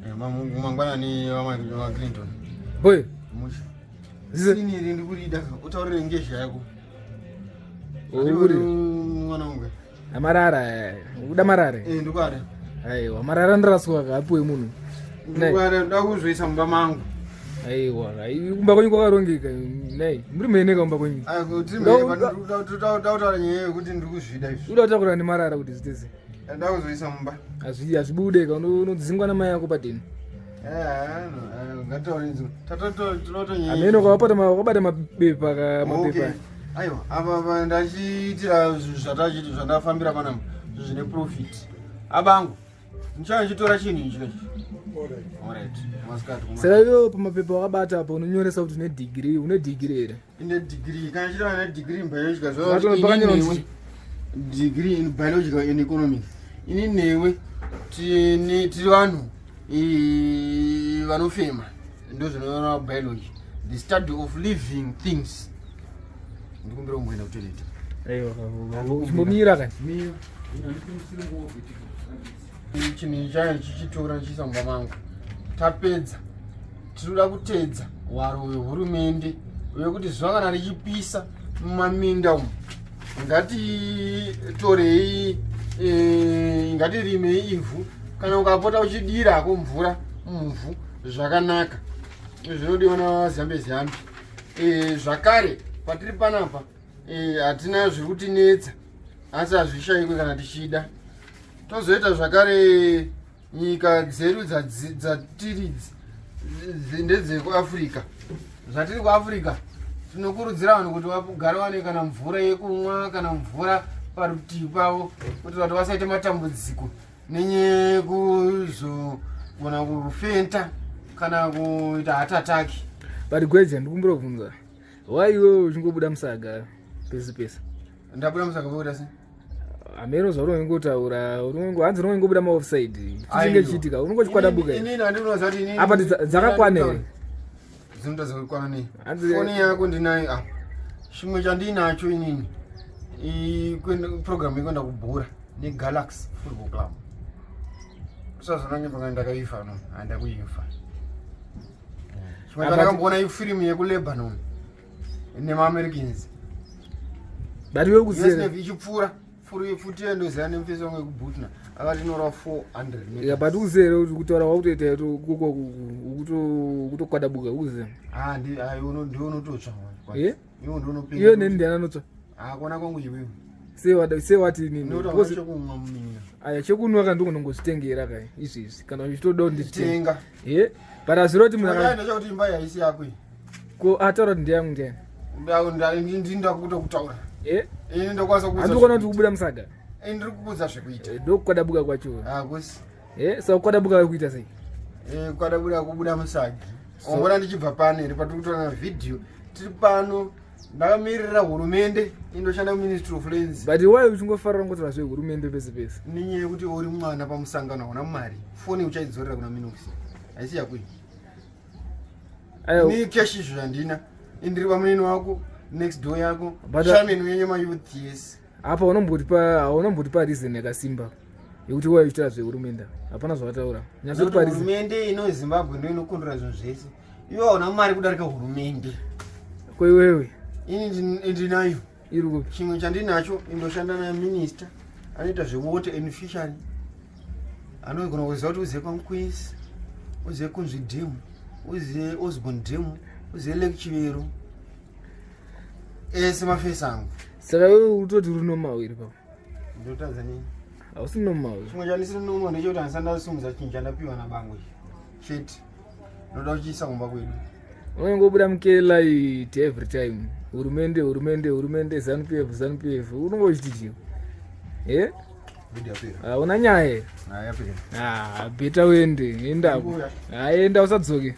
Eh, mangwanani vamaclinton Boy. Musha. Zini iri ndikurida utaurire ngezha yako. Uri mwana wangu. Amarara, uda marare. Eh, ndikwada. Aiwa, marara ndiraswa kapuwe munhu. Ndikwada ndoda kuzoisa mumba mangu. Aiwa, kumba kwenyu kwakarongeka. Nei, muri mene kumba kwenyu. Aiwa, kuti totaura nyaya yekuti ndiri kuzvida izvi. Uda kutakura nemarara kuti zvitese. Ndoda kuzoisa mumba. Hazvibude ka unodzingwa namai ako padeni. Ameno kwawapata wakabata mabepa ka mabepa. Aiwa, apa ndachiitira zvatachiti zvandafambira panapa zvine profit. Abangu, ndichachitora chinhu ichi kachi. Alright. Masikati. Saka iwe pamapepa wakabata apa unonyoresa kuti une degree, une degree here? Ine degree, kana chitova ne degree in biological so degree in biological and economics. Ini newe tiri vanhu vanofema ndozvinoona biology the study of living things. Ndikumbira kumboenda kutoilet. Aiwa, chimbomira kani. Mira. Chinhu chayo chichitora chichiisa mumba mangu. Tapedza. Tinoda kutedza hwaro hwehurumende wekuti zuva kana richipisa mumaminda umu ngatitorei e, ngatirimei ivhu kana ukapota uchidirako mvura muvhu zvakanaka zvinodiwa navazambe zambi e, zvakare patiri panapa e, hatina zviri kutinetsa asi hazvishaikwe kana tichida tozoita zvakare nyika dzedu dzatiri ndedzekuafrica zvatiri kuafrica tinokurudzira vanhu kuti vagare vane kana mvura yekumwa kana mvura parutivi pavo kuti vanhu vasaite matambudziko nenyaya yekuzogona kufenta kana kuita heart attack. But Gweja, ndikumbira kubvunza, why iwewe uchingobuda musaga pese pese? Ndabuda musaga pokuita sei? Hameno zvaunongotaura, hanzi unongobuda maoffside, chinenge chiitika unongochikwadabuka. Inini handinoziva kuti inini apa dzakakwana here? Dzinoita dzakakwana nei? Foni yako ndinayo apa, chimwe chandinacho inini program yekuenda kubhora neGalaxy Football Club. Usazonanyepa kana ndakaifa no, handakuifa. Chimwe chandakamboona ifirimu yekuLebanon nemaAmericans. But iwe kuziva ichipfuura futi yendoziva nemufesi wangu yekubhutna akati inorova 400. Yeah, but uzere kuti kutaura kwakutoita ukutokwadabuka uziva. Ah, ndiwe unototsva. Eh? Iwe neni ndiani anotsva? Hakuna kwangu iwewe. Sewati nini? Aya chekunwa ka ndingonongozvitengera ka izvezvi kana uchitoda nditenga. Eh? But azviro kuti munhu akaenda chakuti imba haisi yako iyi. Ko ataura kuti ndeyangu ndiani? Ndinda kutaura. Eh? Ini ndokwanisa kuudza. Handikuona kuti kubuda musaga. Ini ndiri kukuudza zvekuita. Ndokukwadabuka kwacho. Ah, kusi. Eh, saka kukwadabuka kuita sei? Eh, kukwadabuka kubuda musagi. Wambona ndichibva pano here patiri kutora video tiri pano ndakamirira hurumende indoshanda kuMinistry of Lands. But why uchingofarira kungotaura zvehurumende pese pese? Nenyaya yekuti uri mwana pamusangano hauna mari, foni uchaidzorera kuna Minox, haisi yako iyi. Ni cash izvo zvandina, indiri pamunini wako next door yako, chairman wenyu mayouth, yes. Apa unombotipa reason yakasimba yekuti wai uchitaura zvehurumende? Hapana zvawataura. Nyatsotipa reason. Hurumende ino Zimbabwe ndo inokondora zvinhu zvese. Iwe hauna mari kudarika hurumende. Ko iwewe? Ini ndinayo. Iri kupi? Chimwe chandinacho, indoshanda naminista anoita zvewater and fishery, anogona kuziva kuti uzive kwaMukwesi, uzive Kunzvi Dam, uzive Osborne Dam, uzive Lake Chivero, ese mafesi angu. Saka iwewe utoti uri normal iri papo? Ndotadza nini? Hausi normal. Chimwe chandisiri normal ndechekuti handisati ndasumudza chinhu chandapiwa nabangu ichi chete, ndoda kuchiisa kumba kwedu. Unongobuda mukelight every time, hurumende, hurumende, hurumende, ZANU PF, ZANU PF, unongochiti chii? E, hauna nyaya here? Ah, better uende, endako. Haenda, usadzoke,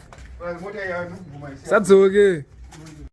sadzoke.